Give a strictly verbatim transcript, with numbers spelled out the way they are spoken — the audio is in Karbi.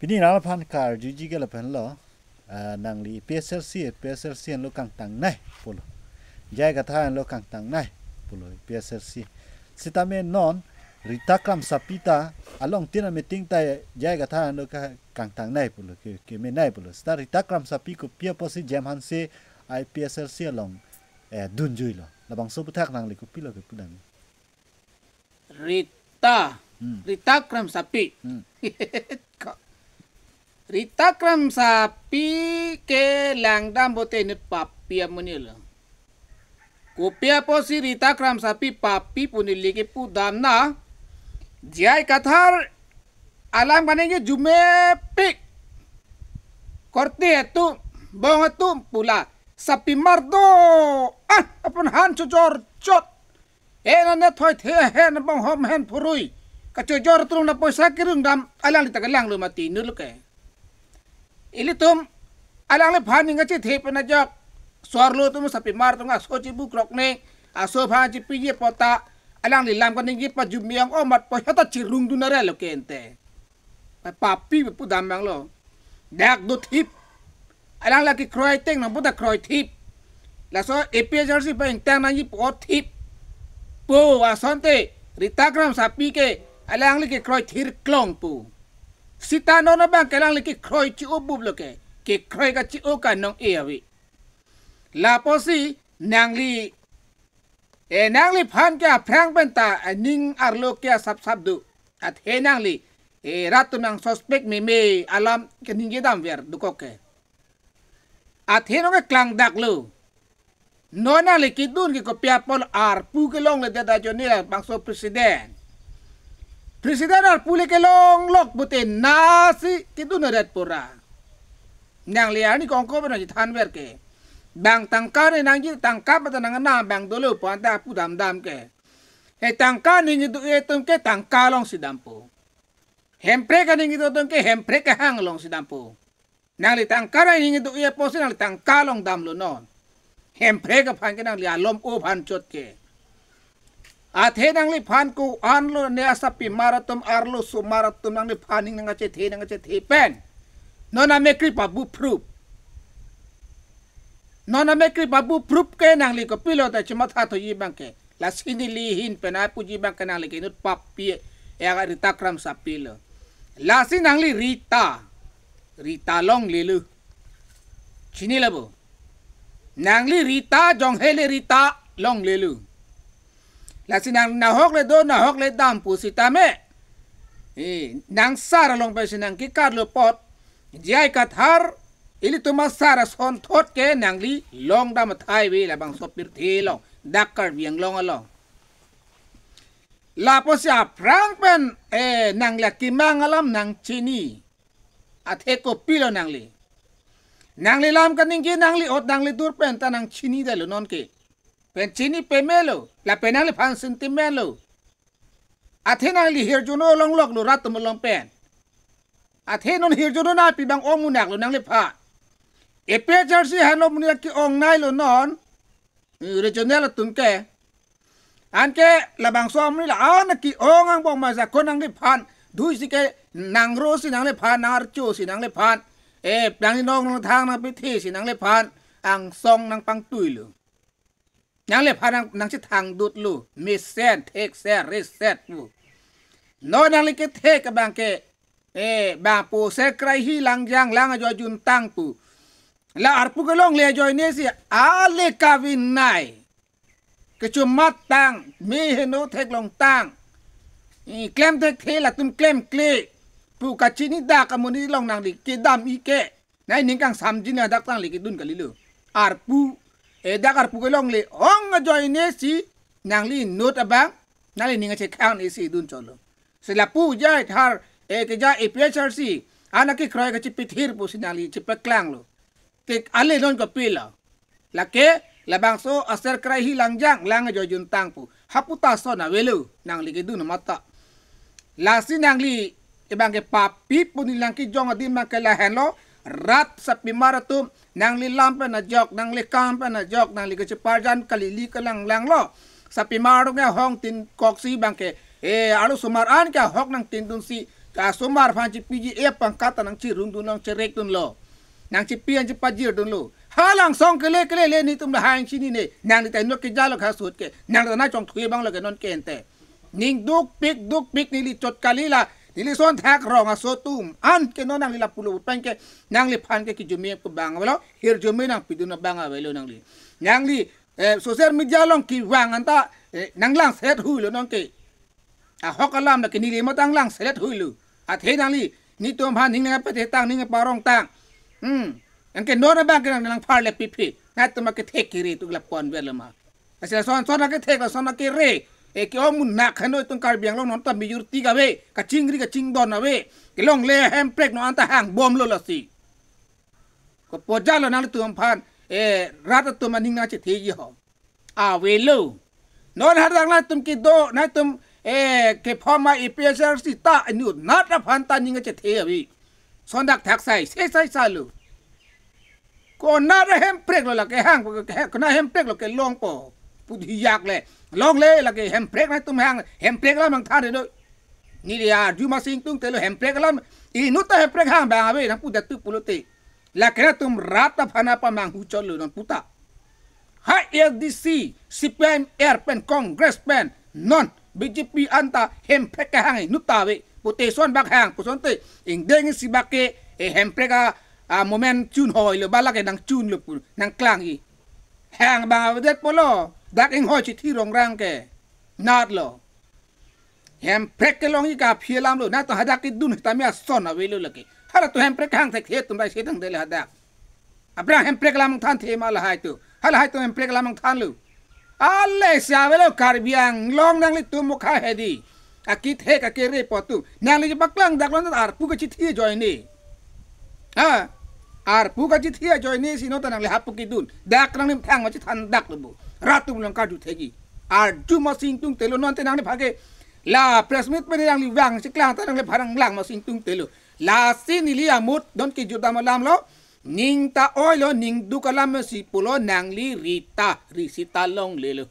Pini nangphan karjuji ke lapenlo, ah, nangli A P H L C, A P H L C anlo kangtangnei pulo. J I Kathar anlo kangtangnei pulo A P H L C. Sitame non Rita Kramsapi ta along tin a-meeting ta J I Kathar anlo ka kangtangnei pulo, ke, kemenei pulo. Sita Rita Kramsapi kopi apotsi Jem Hanse A P H L C along, eh, dunjuilo. Labangso aputhak nangli kopilo kepudam? Rita. Hmm. Rita Kramsapi. Hmm. Ko-, Rita Kramsapi ke langdam bote inut papi amonitlo. Kopi apotsi Rita Kramsapi papi pu neli kepudam na, J I Kathar alam kaningje arjumepik. Korte atum, bong atum pu la sapimar do-an aphan han chojorchot. Eh, nane thoi the hen bonghom hen phurui. Kachojor tulung na poisa kerung dam alangli ta kelanglo mati nurlo ke. Ilitum alangliphan ning kachethe pen ajok. Sor-lo atum sapimar atum aso chibu krok ne, aso aphan chipiji apot ta alangli lam kaningje pajum yang omat poisa ta chirung dun arelo ke ente. Pa-, papi pudam abanglo. Dak dothip. Alangli kekroi ateng nang puta kroithip. Laso A P H L C pa ingtang nangji pu-otthip. Pu asonte Rita Kramsapi ke alangli kekroi thirklong pu. Sita non abang ke alangli kekroi chi-o buplo ke. Kekroi kachi-o kanong e ave. Lapusi nangli, eh, nangliphan ke aphrang pen ta, eh, ning arlo ke asapsap do. Athe nangli, eh, rat atum nang suspect meme alam keningje damver dokok ke. Athe non ke klangdaklo. Non nangli kedun ke kopi apot arpu kelongledet ajoine labangso president. President arpu le kelonglok pute nasi kedundet pura. Nangli arni kongko pen nangji thanver ke. Bang tangka ne nangji tangka mata nang na bang dolo pu anta pudamdam ke. He tangka ningje do-e atum ke tangka alongsi dampo. Hemprek kaningje do atum ke Hemprek kehang alongsi dampo. Nangli tangka ningje do-e apotsi nangli tangka along damlo non. Hemprek aphan ke nangli alom o aphan chot ke. Athe nangliphan ko-anlo ne asapimar atum arlosomar atum nangliphan ning nangkachethe nangkachethe pen. Non amekrip abuphrup. Non amekrip abuphrup ke nangli kopilo ta chimatha thoji abang ke. Lasi neli ahin pen apuji abang ke nangli ke inut papi, eh, Rita Kramsapi lo. Lasi nangli Rita. Rita longlelo. Chinilo bo. Nangli Rita, jonghele Rita longlelo. Lasi nang nahok le do, nahok le dam pusitame. Eh, nang sar along pensi nang kekarlo apot. J I Kathar, ilitum asar asonthot ke nangli longdam athai ave labangso pirthe along. Dak Karbi Anglong along. Lapusi aphrang pen, eh, nangli akemang alam nangchini. Athe kopilo nangli. Nangli lam kaningje nangli ot nangli dur pen ta nangchinidetlo non ke. Pen chini pamelo. Lapen nangliphan sentiment lo. Athe nangli hirjuno longloklo rat atum along pen. Athe non hirjuno nangpi abang ong munak lo nangliphan. A P H L C henlo monit ke-ong neilo non. Regional atum ke. Anke labangso amonit la-an ke-ong angbong ma jakong nangliphan. Dui si ke nangro si nangliphan, nang archo si nangliphan. Eh, nangli nong nangthang nangpethe si nangliphan. Angsong nangpangtuilo. Nangliphan nang, nangchethangdutlo. Mesen, thekser, reset pu. Non nangli kethek abang ke. Eh, bang pu Ser Krahi Langjang lang ajoine ajuntang pu. La arpu kelongle ajoine si ale kavinai. Kechomat tang, me heno theklong tang. Eh, klem thekthe latum klemkle. Pu kachini dak amonit along nangli kedam-i ke. Nai ning kangsamji na dak tangli kedun kalilo. Arpu, eh, dak arpu kelongle ong ajoine si nangli inut abang, nangli ning achekhang ne si dun cholo. Si lapu J I Kathar, eh, keja A P H L C, anak kekroi kachipithir pusi nangli chipaklanglo. Ke ale non kopilo. Lake, labangso a Ser Krahi Langjang, lang ajoine ajuntang pu. Hapu ta ason avelo, nangli kedun mata. Lasi nangli, abang ke papi pu neli nangkejong adim abang ke lahenlo, rat sapimar atum, nangli lam pen ajok, nangli kam pen ajok, nangli kachiparjan kalili kalanglanglo. Sapimar atum ke ahong tin koksi abang ke, eh, arlosomar an ke ahok nangtindunsi, Asomar aphan chipiji, e pangkat ta nangchirung dunlo, nangcherek dunlo. Nangchipi an chipajir dunlo. Halangsong kele kele le netum lahai chinine. Nangli ta inut kejalo ha ahut ke. Nangli ta nangchongthui abang lo ke non ke ante. Ning dukpik dukpik neli chot kali la. Neli son thak rong aso atum an ke non nangli lapulo pen ke. Nangliphan ke kijumi abang avelo. Hirjume nangpidun abang avelo nangli. Nangli, eh, social media along kevang anta, eh, nanglang set huilo non ke. Ahok alam lake neli matang lang selet huilo. Athe nangli, netum aphan ning nangpethe tang, ning parong tang. Hmm. Anke non abang ke nanglang pharle pipi. Netum akethek kiri tu lapu-an velo ma. Asal son son akethek la son akere. E ke-ong munak heno itum Karbi Anglong non ta majority kave. Kachingri kachingdon ave. Kelongle hemprek non anta hangbomlo lasi. Kopoja lo nangtum aphan, eh, rat atum aning nangchetheji ho. Avelo. Non hadak nangtum kedo, nangtum, eh, kephoma A P H L C ta inut nat aphan ta ning chethe ave. Sondak thaksai, sesai salo. Konat hemprek lo lake hang, ko-, ko-, konat hemprek lo kelongpo. Pudhiyak le. Longle lake hemprek nangtum hang, hemprek alam nangthan do. Neli arju masing tungte lo hemprek alam. Inut ta hemprek hang abang ave nangpu datu pulote. Lake nangtum rat aphan apamanghu chotlo non puta. Ha A D C, C P I M R pen, Congress pen, non B J P anta hemprek kehang inut ta ave. Pute son bak hang, pu sonte, ingdeng isi bak ke, eh, hemprek a, a moment chun hoilo, ba lake nangchunlo pu, nangklangji. Hang abang avedet pulo, dak inghoi chithi rongrang ke. Natlo. Hemprek kelongji kaphi alamlo, nangtum hadak kedun tame ason avelo lake. Halatum hemprek hang thek he tum rai sedang dele hadak. Aphrang hemprek alam than the ma lahai atum. Halahai atum hemprek alam thanlo. Ale si avelo Karbi Anglong nanglitum mokha hedi. Akit he kakere po atum. Nangli paklang dak lo arpu kachithi ajoine. Ha? Arpu kachithi ajoine si non ta nangli hapu kedun. Dak nangli thang ma chithan dak lo bo. Rat atum along karju thekji. Arju masing tungte lo non te nangliphan ke. La press meet pen nangli vang chiklang ta nangliphan nanglang masing tungte lo. Lasi neli amut non kejut dam alamlo. Ning ta oilo, ning duk alam si pulo nangli rita, risita longlelo.